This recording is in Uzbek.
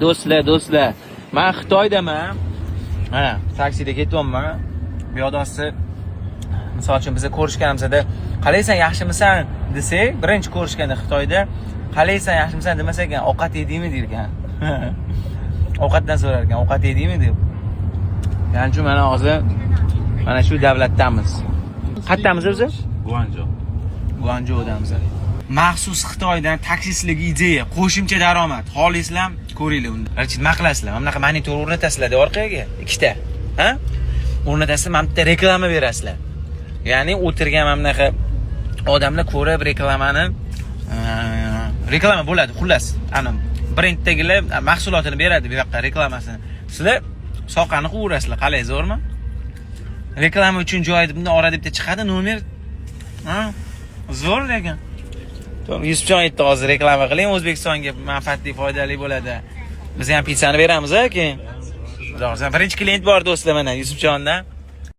Do'stlar, do'stlar, man Xitoydaman. Mana, taksida ketyapman. Bu yoqda hozir, misol uchun, biza ko'rishganimizda "Qalaysan, yaxshimisan?" desak, birinchi ko'rishganda Xitoyda "Qalaysan, yaxshimisan?" demas ekan, "Ovqat yedingmi?" der ekan. Ovqatdan so'rar ekan, "Ovqat yedingmi?" deb. Shuning uchun mana hozir mana shu davlatdamiz. Qayerdamiz o'zi? Guanjo. Guanjoudamiz. Maxsus Xitoydan taksistlik ideya, qo'shimcha daromad. Xohlaysizlar, ko'ringlar unda. Короче, nima qilasizlar? Mana bunaqa monitor o'rnatasizlar orqaga, ikkita. Ha? O'rnatasizlar, mana bitta reklama berasizlar. Ya'ni o'tirgan mana bunaqa odamlar ko'rib reklamani, reklama bo'ladi, xullas. Ana brenddagilar mahsulotini beradi bu yoqqa, reklamasini. Sizlar soqani quvirasizlar, qalay, zo'rmi? Reklama uchun joyida bundan orada bitta chiqadi nomer. Ha? Zo'r lekin. Yusufjon aytdi, hozir reklama qiling, O'zbekistonga manfaatli, foydali bo'ladi. Biz ham pitsani beramiz, a, keyin. Xudo xohlasa. Birinchi klient bor, do'stlar, mana Yusufjondan.